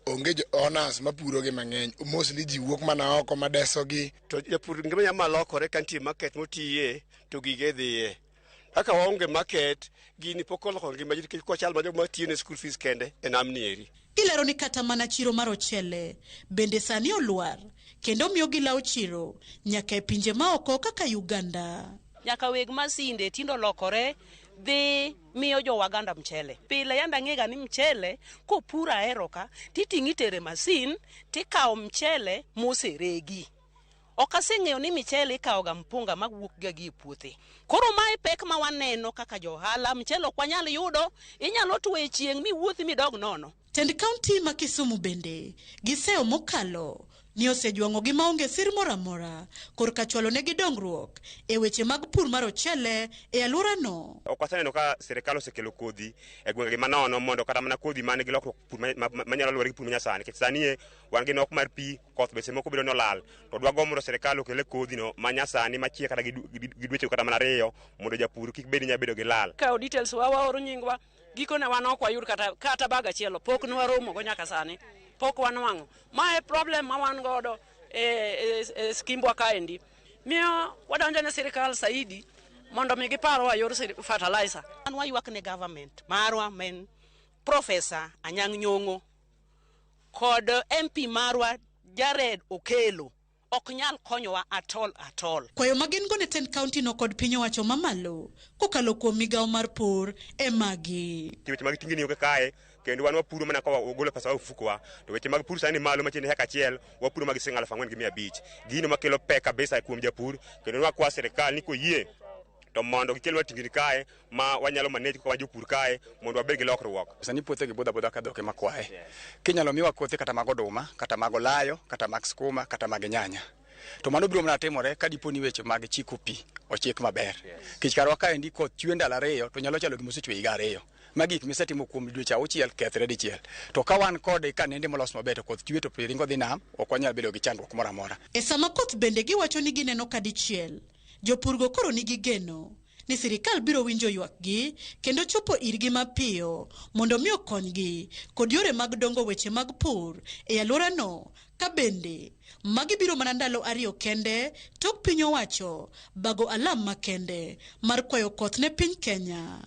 onge jo owners mapuro gi mang'eny mostly ji wuok mana oko madeso gi. To japur ngima nyalo malokore ka nitie market motiye to gige dhiye. Kaka waonge market, gini pok oloko ngima ji nikech kwachal ma joma tiyo ne school fees kende e namni eri. Gilero ni kata mana chiro mar ochele bende sani olwar kendo miyo gilawo chiro nyaka e pinje maoko kaka Uganda. Nyaka weg masinde tindo lokore dhi miyo jo Waganda mchele. Pile yande ang'ega ni mchele kopur ahero ka titing'o itere masin tikawo mchele moseregi. Ok aseng'eyo ni michele ikawo ga mpunga mawuok ga gi e puothe. Koro mae pek ma waneno kaka jo ohala, mchele ok wanyal yudo, inyalo tuo e chieng' miwuothi midog nono. Tend kaunti ma Kisumu bende giseyo mokalo ni osejwang'ogi maonge sir moro amora korka chwalonegi dongruok e weche mag pur mar ochele e alworano. Ok waseneno ka sirikal osekelo kodhi e gwengegi manono mondo kata mana kodhi man gi lokruok pur manyalo luwore gi pur manyasani nikech sani e wan gi nok mar pi koth be seche moko bedo ni olal to dwagombo mondo sirikal okele kodhi no manyasani machiek kata gi dweche kata mana 2 mondo japur kik bed ni nyalo bedo gi lal. Kawo details wa waoro nyingwa gikone wan ok wayud kata bag achiel pok nwaromo go nyaka sani. Pok wanwang'o. Mae problem ma wan godo e skimbwa kaendi. Miyo wadonjo ne sirikal saidi mondo mi giparwa yor fertilizer. An waywak ne government marwa men Professor Anyang' Nyong'o kod MP marwa Jared Okelo ok nyal konyowa at all at all. Kwayo ma gin go ne tend kaunti no kod piny owacho mamalo kokalo kuom migawo mar pur e magi. Weche mag tingni onge kae kendo wan wapuro mana ka wagolo pesa wa ofukowa to weche mag pur sani malo machiegni heka achiel wapuro mag siling 4,500. Gino makelo pek kabisa kuom japur kendo wakwa sirikal ni koyie to mondo gikelwa tingni kae ma wanyalo manage kaka wan jopur kae mondo wabed gi lokruok. Sani puothe gi budho abudha ka dhok ema kwaye. Kinyalo miwa kothe kata mag oduma, kata mag olayo, kata mag skuma, kata mag nyanya. To mano biro mana timore ka dipo ni weche mag chiko pi ochik maber. Kech karwa kaendi koth chwe ndalo 2 to nyalo chalo gima osechwe higa 2. Ma gik misetimo kuom dweche 6 kethre dichiel. To ka wan kode ka nende molos maber to koth chwe to pi ringo dhi nam, ok wanyal bedo gi chandruok moro amora. E sama koth bende giwacho ni gineno ka dichiel, jopurgo koro nigi geno ni sirikal biro winjo ywakgi kendo chopo irgi mapiyo mondo mi okonygi kod yore mag dongo weche mag pur e alworano ka bende magi biro mana ndalo 2 kende tok piny owacho bago alam makende mar kwayo koth ne piny Kenya.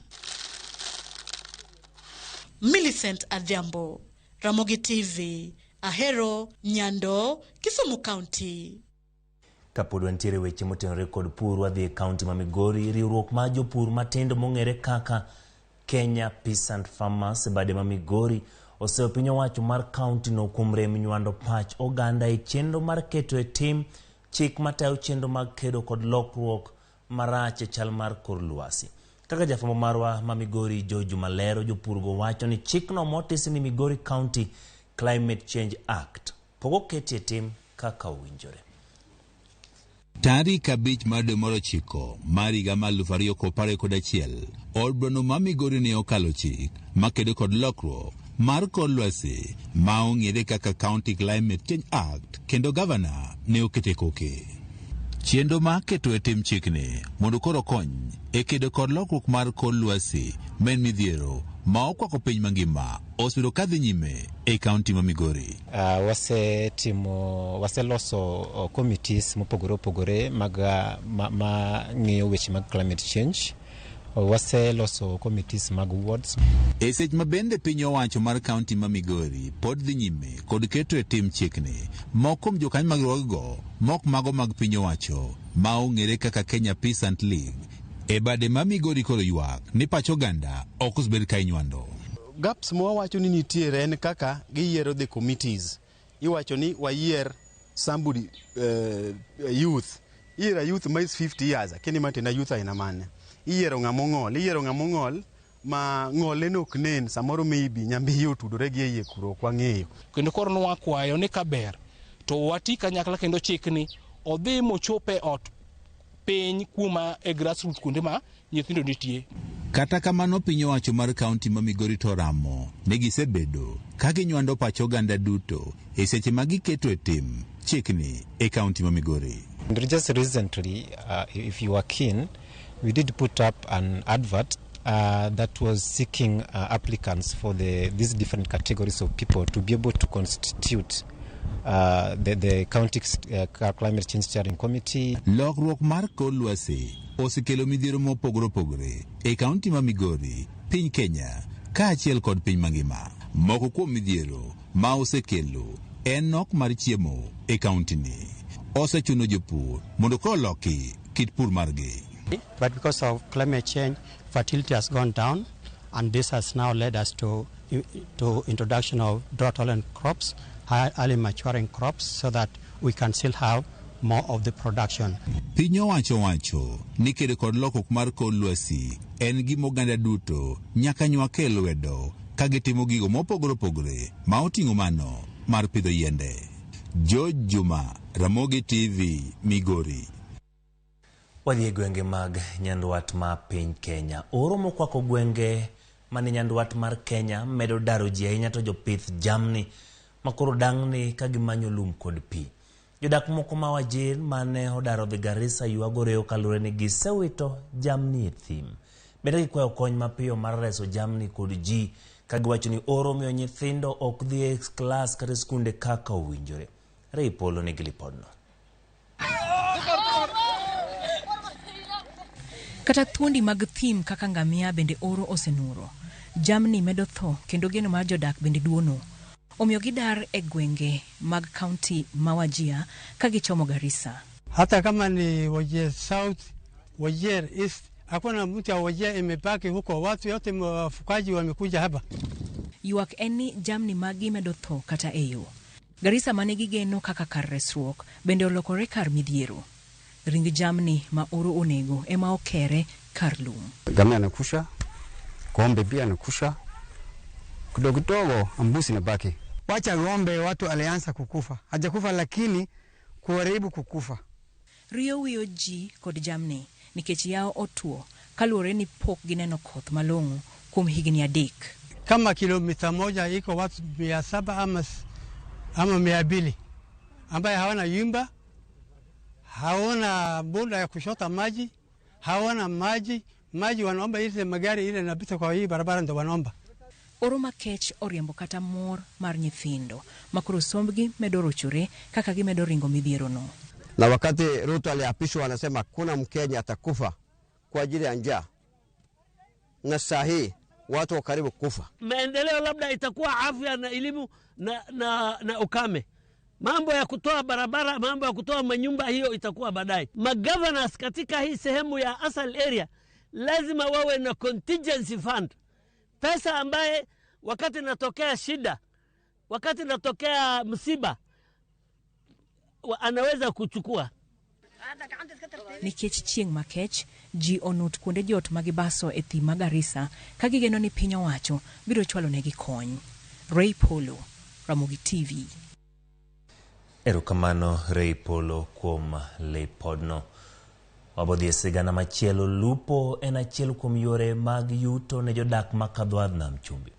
Millicent Adhiambo, Ramogi TV, Ahero, Nyando, Kisumu County. Kapod wantiere weche motenore kod pur, wadhi e kaunti ma Migori. Riwruok mar jopur matindo mong'ere kaka Kenya Peasant Farmers e bade ma Migori oseyo piny owacho mar kaunti no kuom rem nywando pach oganda e chenro mar keto e tim chik matayo chenro mag kedo kod lokruok marach e chal mar kor lwasi. Kaka jafwambo marwa ma Migori George Malero, jopurgo wacho ni chikno motisi ni Migori County Climate Change Act pok oketi e tim kaka owinjore. Tarik 5 mar dwe mar 9 mar higa mar 2021, od burano ma Migori ne okalo chik makedo kod lokruok mar kor lwasi ma ong'ere kaka County Climate Change Act kendo gavana ne okete koke. Chenro mar keto e tim chikni mondo koro okony e kedo kod lokruok mar kor lwasi ma en midhiero ma okwako piny mangima osebedo kadhi nyime e kaunti ma Migori. Waseloso committees mopogore opogore mag ma ng'iyo weche mag climate change. Waseloso committees mag wards. E seche ma bende piny owacho mar kaunti ma Migori pod dhi nyime kod keto e tim chikni, moko kuom jokanyo mag riwruogego mok mago mag piny owacho ma ong'ere kaka Kenya Peasant League e bade ma Migori koro ywak ni pach oganda ok osebed ka inywando. Gaps mwawacho ni nitiere en kaka giyiero the committees. Iwacho ni wayier somebody youth. Iyiero youth ma is 50 years, akini matina youth aina mane. Iyiero ng'ama ong'ol, iyiero ng'ama ong'ol Ma ng'ole no ok nen, samoro maybe nyambiyo otudore gi e iye kuro, ok wang'eyo. Kendo koro nwakwayo ni kaber to wati kanyakla kendo chikni odhi mochop e ot piny kuma e grassroots kuonde ma nyithindo nitie. Kata kamano, piny owacho mar kaunti ma Migori to oramo ni gisebedo ka ginywando pach oganda duto e seche ma giketo e tim chikni e kaunti ma Migori. And just recently, if you are keen, we did put up an advert that was seeking applicants for these different categories of people to be able to constitute the County Climate Change Steering Committee. Lokruok mar kor lwasi osekelo midhiero mopogore opogore e kaunti ma Migori, piny Kenya, kaachiel kod piny mangima. Moko kuom midhiero ma osekelo en nok mar chiemo e kaunti ni. Osechuno jopur mondo koro loki kit pur margi. But because of climate change, fertility has gone down, and this has now led us to introduction of drought-tolerant crops, high, early maturing crops, so that we can still have more of the production. Piny owacho wacho ni kedo kod lokruok mar kor lwasi en gima oganda duto nyaka nywak e lwedo ka gitimo gigo mopogore opogore ma oting'o mano mar pidho yiende. George Juma, Ramogi TV, Migori. Wadhi e gwenge mag nyandwat ma piny Kenya. Oro mokwako gwenge mane nyandwat mar Kenya medo daro ji ahinya to jopith jamni makoro dang'ni ka gimanyo lum kod pi. Jodak moko ma Wajir mane odaro dhi Garissa ywago reyo kaluwore ni gisewito jamni e thim. Bende gikwayo kony mapiyo mar reso jamni kod ji ka giwacho ni oro miyo nyithindo ok dhi e klas kata e skunde kaka owinjore. Ray Polo nigi lipodno. Kata thuondi mag thim kaka ngamia bende oro osenuro. Jamni medo tho kendo geno mar jodak bende duono. Omiyo gidar e gwenge mag kaunti ma Wajir ka gichomo Garissa. Hata kama ni Wajir South, Wajir East, hakuna mtu ya Wajir imebaki huko, watu yote wafugaji wamekuja hapa. Ywak en ni jamni magi medo tho kata e yo. Garissa mane gigeno kaka kar resruok bende olokore kar midhiero. Ring jamni ma oro onego ema okere kar lum. Ngamia anakusha, ng'ombe pia anakusha, kidogo kidogo mbuzi inabaki. Wacha ng'ombe watu alianza kukufa, hajakufa lakini kuharibu kukufa. Riyo wiyo ji kod jamni nikech yao otuo kaluwore ni pok gineno koth malong'o kuom higni 3. Kama kilomita 1 iko watu 700 ama 200 ambaye hawana nyumba, hawana bunda ya kushota maji, hawana maji, maji wanaomba ile magari ile inapita kwa hii barabara ndo wanaomba. Oro makech oriembo kata mor mar nyithindo makoro sombgi medo rochore kaka gimedo ringo midhiero no. Na wakati Ruto aliapishwa anasema kuna Mkenya atakufa kwa ajili ya njaa, na saa hii watu wa karibu kufa. Maendeleo labda itakuwa afya na elimu na ukame. Mambo ya kutoa barabara, mambo ya kutoa manyumba, hiyo itakuwa baadaye. Magovernors katika hii sehemu ya Asal area lazima wawe na contingency fund. Pesa ambaye wakati natokea shida, wakati natokea msiba, anaweza kuchukua. Nikech chieng' makech, ji onut kuonde jot magibaso e thim ma Garissa ka gigeno ni piny owacho biro chwalo negi kony. Ray Polo, Ramogi TV. Erokamano Ray Polo kuom lipodno. Wabodhi e sigana machielo. Lupo en achiel kuom yore mag yuto ne jodak ma kadho nam chumbi.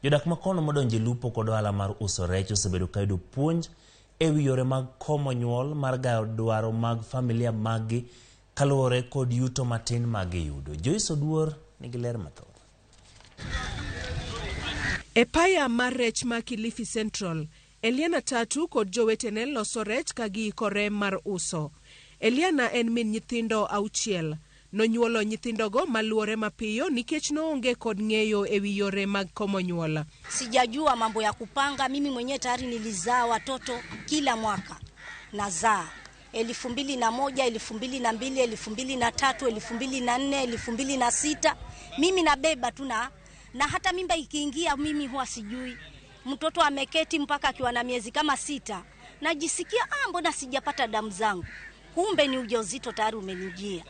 Jodak makono modonje lupo kod ohala mar uso rech osebedo ka yudo puonj e wi yore mag komo nyuol mar gayo dwaro mag familia maggi kaluwore kod yuto matin magiyudo. Joyce Oduor nigi ler mathoth. E paya mar rech ma Kilifi Central, Eliana Tatu kod jowetene loso rech ka giikore mar uso. Eliana en min nyithindo 6. Nonyuolo nyithindogo maluore mapiyo nikech noonge kod ng'eyo e wi yore mag komo nyuol. Sijajua mambo ya kupanga, mimi mwenyewe tayari nilizaa watoto kila mwaka. Nazaa 2001, 2002, 2003, 2004, 2006. Mimi nabeba tu na hata mimba ikiingia mimi huwa sijui. Mtoto ameketi mpaka akiwa na miezi kama 6. Najisikia mbona sijapata damu zangu. Kumbe ni ujauzito tayari umenijia.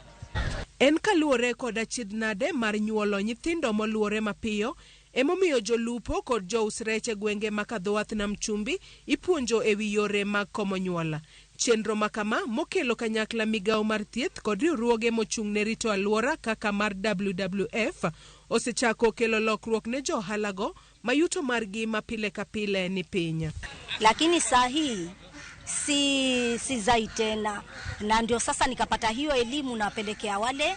En kaluwore kod achiedh nade mar nyuolo nyithindo moluwore mapiyo emomiyo jolupo kod jous rech e gwenge ma kadhowath nam chumbi ipuonjo ewi yore mag komo nyuol. Chenro ma kama mokelo kanyakla migawo mar thieth kod riwruoge mochung' ne rito alwora kaka mar WWF osechako kelo lokruok ne jo ohalago ma yuto margi ma pile ka pile ni piny. Lakini saa hii si sizai tena, na ndio sasa nikapata hiyo elimu, napelekea wale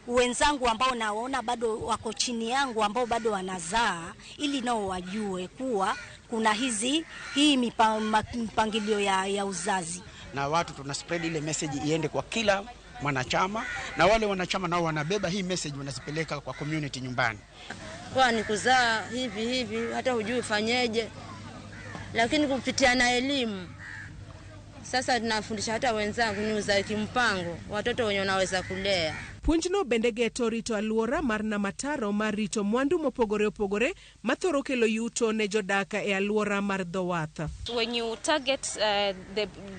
wenzangu ambao naona bado wako chini yangu ambao bado wanazaa, ili nao wajue kuwa kuna hizi hii mipangilio ya uzazi. Na watu tuna spread ile message iende kwa kila mwanachama, na wale wanachama nao wanabeba hii message wanazipeleka kwa community nyumbani. Kwa ni kuzaa hivi hivi hata hujui fanyeje, lakini kupitia na elimu sasa tunafundisha hata wenzangu ni uzazi kimpango, watoto wenye wanaweza kulea. Puonjno bende geto rito alwora mar Namataro mar rito mwandu mopogore opogore mathoro kelo yuto ne jodak e alwora mar dho wath. When you target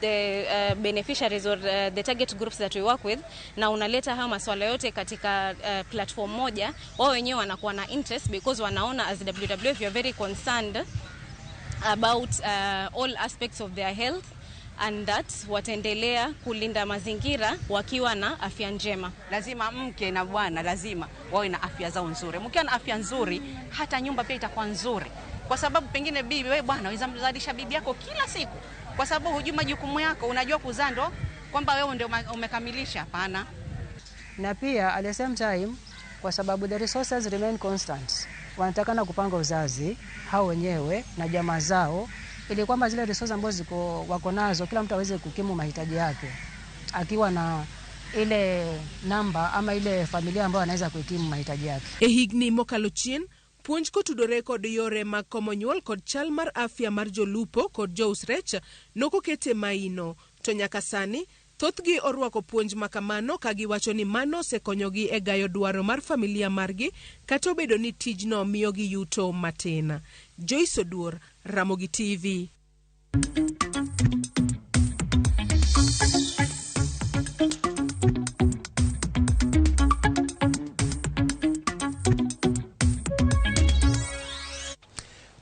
the beneficiaries or the target groups that we work with, na unaleta haya maswala yote katika platform moja, wao wenyewe wanakuwa na interest because wanaona as WWF you are very concerned about all aspects of their health and that wataendelea kulinda mazingira wakiwa na afya njema. Lazima mke na bwana lazima wawe na afya zao nzuri. Mkiwa na afya nzuri, hata nyumba pia itakuwa nzuri. Kwa sababu pengine bibi, wewe bwana unaweza mzalisha bibi yako kila siku. Kwa sababu hujui majukumu yako, unajua kuzaa ndo kwamba wewe ndio umekamilisha, hapana. Na pia at the same time, kwa sababu the resources remain constant, wanatakana kupanga uzazi hao wenyewe na jamaa zao, ili kwamba zile resources ambazo ziko wako nazo kila mtu aweze kukimu mahitaji yake akiwa na ile namba ama ile familia ambayo anaweza kukimu mahitaji yake. E higni mokalo chien, puonj kotudore kod yore mag komo nyuol kod chal mar afya mar jolupo kod jous rech nokokete maino, to nyaka sani thothgi orwako puonj makamano ka giwacho ni mano osekonyogi e gayo dwaro mar familia margi kata obedo ni tijno miyogi yuto matin. Joyce Oduor, Ramogi TV.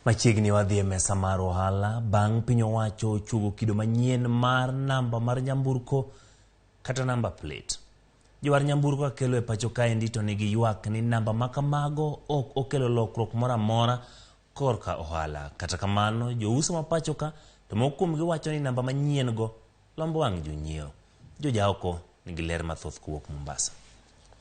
Machiegni wadhi e mesa mar ohala bang' piny owacho ochuogo kido manyien mar namba mar nyamburko kata namba plate. Jowar nyamburko kakelo e pacho kaendi to nigi ywak ni namba makamago ok okelo lokruok moro amora korka ohala. Kata kamano, jouso ma pacho ka to moko kuomgi wacho ni namba manyien go lombo wang' jonyiewo. Jojaoko nigi ler mathoth kowuok Mombasa.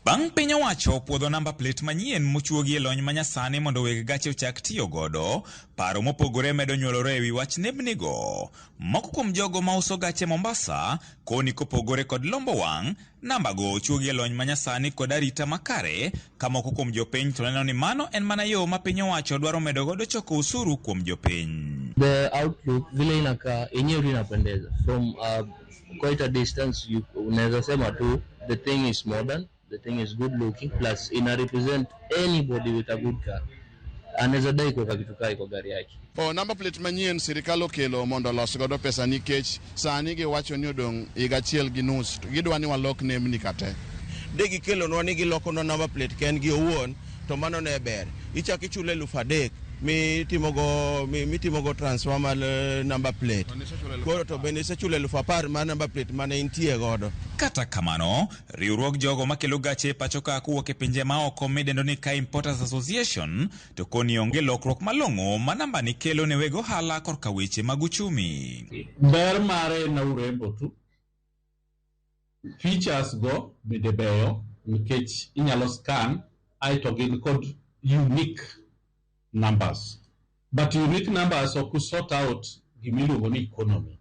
Bang' piny owacho puodho namba plate manyien mochuogi e lony manyasani mondo weg gache ochak tiyo godo, paro mopogore medo nyuolore ewi wach nembnigo. Moko kuom jogo mauso gache Mombasa koni kopogore kod lombo wang', nambago ochuogi e lony manyasani kod arita makare, ka moko kuom jopiny to neno ni mano en mana yo ma piny owacho dwaro medo godo choko usuru kuom jopiny. The outlook vile inakaa yenyewe inapendeza. From quite a distance you unaweza sema tu the thing is modern. The thing is good looking, plus ina represent anybody with a good car. Anaweza dai kuweka kitu kai kwa gari yake. O number plate manyien sirikal okelo mondo olos godo pesa nikech sani giwacho ni odong' higa achiel gi nus to gidwa ni walok nembni kate. De gikelonwa ni gilokonwa number plate kendgi owuon to mano ne ber. Ichak ichule 3,000 mitimogo transfer mar number plate. Koro to bende isechulo 10,000 mar number plate mane intie godo. Kata kamano, riwruog jogo makelo gache e pacho ka kowuok e pinje maoko midendo ni Car Importers Association to koni onge lokruok malong'o ma namba ni kelo ne weg ohala korka weche mag uchumi. Ber mare en urembo tu. Features go bende beyo nikech inyalo scan aeto gin kod unique numbers. But unique numbers ok sort out gimiluongo ni economy.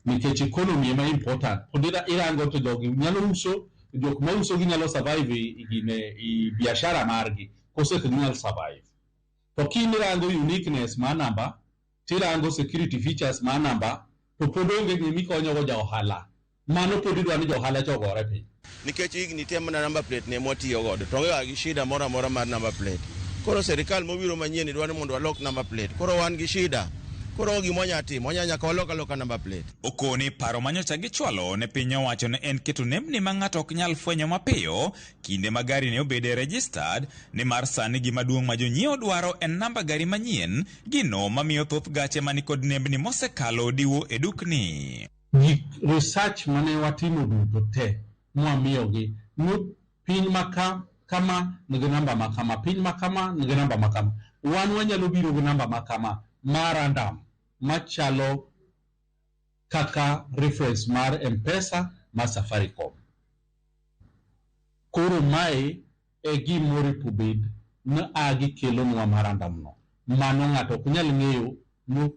Nikech economy ema important. Pod irango to jogi nyalo uso, jok mauso ginyalo survive i biashara margi, kose ok ginyal survive. To kinirango uniqueness mar namba, tirango security features mar namba, to pod onge gimikonyogo ja ohala. Mano pod idwa ni jo ohala cha ogore piny. Nikech higni te mana number plate ne mwatiyo godo, to onge gi shida moro amora mar number plate. Koro serikal mobiro manyien dwa ni mondo walok number plate. Koro wan gi shida Koro gima wanya timo, wanya nyaka walok aloka number plate. Okoni paro manyocha gichwalo ne piny owacho ne en keto nembni ma ng'ato ok nyal fwenyo mapiyo kinde ma gari ne obede registered, nimar sani gima duong' ma jonyiewo dwaro en namba gari manyien, gino mamiyo thoth gache manikod nembni mosekalo diwo e dukni. Gik research mane watimo duto te mwamiyogi ni piny maka kama nigi namba ma kama, piny ma kama nigi namba ma kama. Wan wanyalo biro gi namba ma kama ma random machalo kaka reference mar M-Pesa mar Safaricom. Koro mae e gimoripo bed ni a gikelonwa ma random no. Mano ng'ato ok nyal ng'eyo ni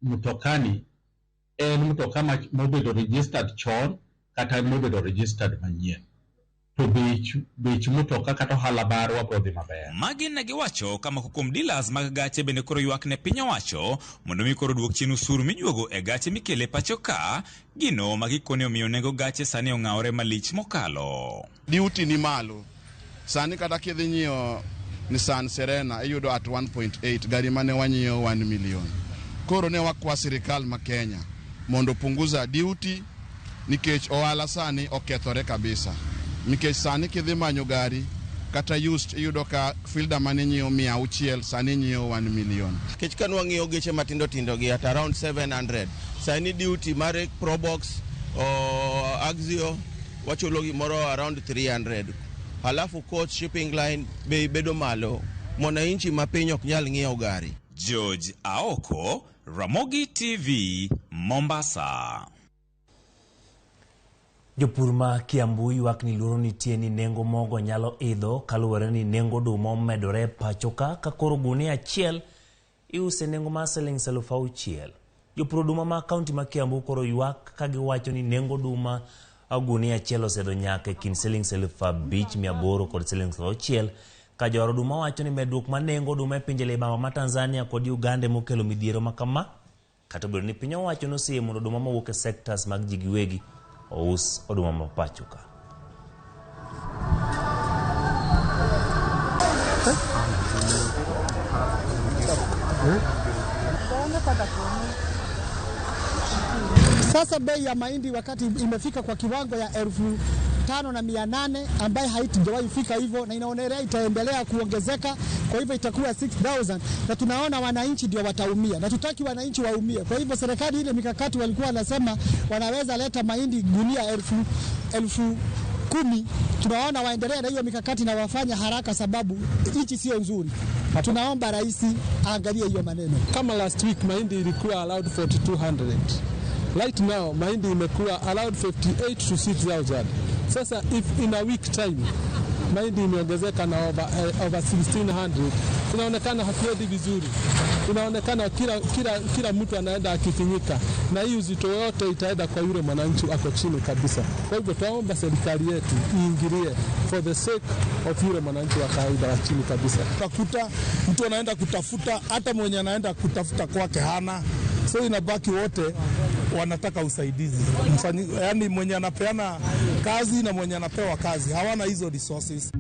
mtokani en mtoka mobedo registered chon kata mobedo registered manyien. To bech mtoka kata ohala marwa biro dhi maber. Magi ne giwacho ka moko kuom dealers mag gache bende koro ywak ne piny owacho mondo mi koro duok chien osuru mijuogo e gache mikele e pacho ka, gino ma gikone omiyo nengo gache sani ong'awore malich mokalo. Duty ni malo. Sani kata kidhi nyiewo Nissan Serena iyudo at 1.8, gari mane wanyiewo 1 million. Koro ne wakwa sirikal ma Kenya mondo punguza duty nikech ohala sani okethore kabisa. Nikech sani kidhi manyo gari kata used iyudo ka Fielder mane nyiewo 600 sani nyiewo 1 million. Nikech ka nwang'iyo geche matindo tindo gi at around 700, sani duty mar Probox o Axio wachulo gimoro around 300. Halafu coach shipping line bei bedo malo, mwananchi ma piny ok nyal ng'iewo gari. George Aoko, Ramogi TV, Mombasa. Jopur ma Kiambu ywak ni luoro nitie ni nengo mogo nyalo idho kaluwore ni nengo oduma omedore pacho ka ka koro gunia achiel iuse nengo mar siling 6,000. Jopur oduma ma kaunti ma Kiambu koro ywak ka giwacho ni nengo oduma gunia achiel osedho nyaka e kind siling 5,800 kod siling 6,000 ka jowar oduma wacho ni medruok mar nengo oduma e pinje libamba ma Tanzania kod Uganda emokelo midhiero ma kama. Kata obedo ni piny owacho noseyie mondo oduma mawuok e sectors mag ji giwegi ous oduma ma pacho ka. Sasa bei ya mahindi wakati imefika kwa kiwango ya 5,800 ambaye haitujawahi fika hivyo, na inaonelea itaendelea kuongezeka, kwa hivyo itakuwa 6,000 na tunaona wananchi ndio wataumia, na tutaki wananchi waumie. Kwa hivyo serikali ile mikakati walikuwa wanasema wanaweza leta mahindi gunia 10,000, tunaona waendelee na hiyo mikakati na wafanye haraka, sababu nchi sio nzuri. Tunaomba rais aangalie hiyo maneno. Kama last week mahindi ilikuwa allowed 4,200. Right now mahindi imekuwa allowed 58 to 6,000. Sasa if in a week time mahindi imeongezeka na over 1,600, inaonekana hatuendi vizuri. Inaonekana kila mtu anaenda akifinyika, na hii uzito yote itaenda kwa yule mwananchi ako chini kabisa. Kwa hivyo tuomba serikali yetu iingilie for the sake of yule mwananchi wa kawaida wa chini kabisa. Utakuta mtu anaenda kutafuta, hata mwenye anaenda kutafuta kwake hana. So inabaki wote wanataka usaidizi. Yaani mwenye anapeana kazi na mwenye anapewa kazi hawana hizo resources.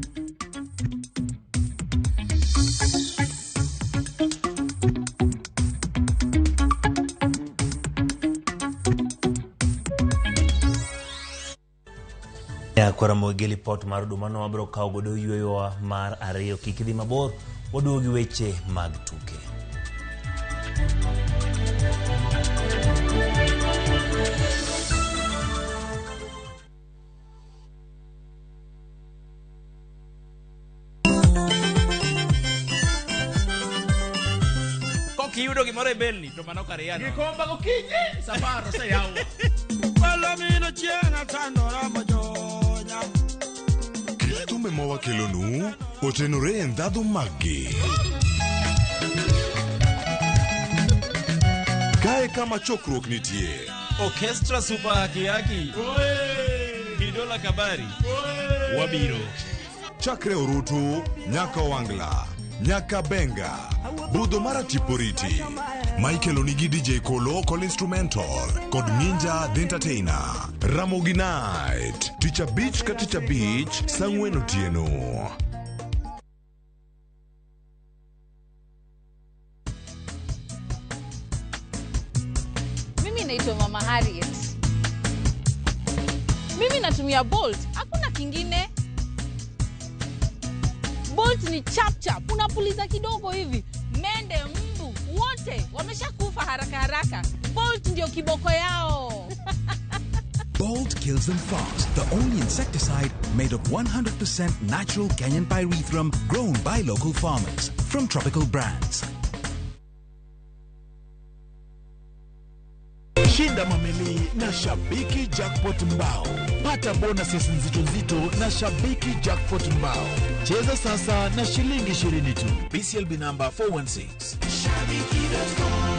Ya kwa Ramogi lipot mar oduma no wabiro kawo godo yweyowa mar ariyo. Kik idhi mabor, waduogo gi weche mag tuke. Kiyudo gimoro e belni to mano kar yano. Gikomba gokinyi safar oseyawo. Palomino chieng' atandora mojonya. Thumbe ma wakelonu otenore e ndhadhu maggi. Kae kama chokruok nitie. Orchestra Super Haki Haki. Bidola Kabari. Wabiro. Chakre Orutu nyaka Wangla, nyaka Benga, budho mar Atiporiti. Michael onigi DJ Kolo kod instrumental kod Ninja the Entertainer. Ramogi Night, tich abich ka tich abich, saa ang'wen otieno. Naitwa Mama Harriet. Mimi natumia Bolt, hakuna kingine. Bolt ni chap chap, unapuliza kidogo hivi, mende, mbu wote wameshakufa haraka haraka. Bolt ndio kiboko yao. Bolt kills them fast, the only insecticide made of 100% natural Kenyan pyrethrum grown by local farmers from Tropical Brands. Shinda mamili na Shabiki Jackpot Mbao. Pata bonuses nzito nzito na Shabiki Jackpot Mbao. Cheza sasa na shilingi 20 tu. BCLB number 416. Shabiki.com.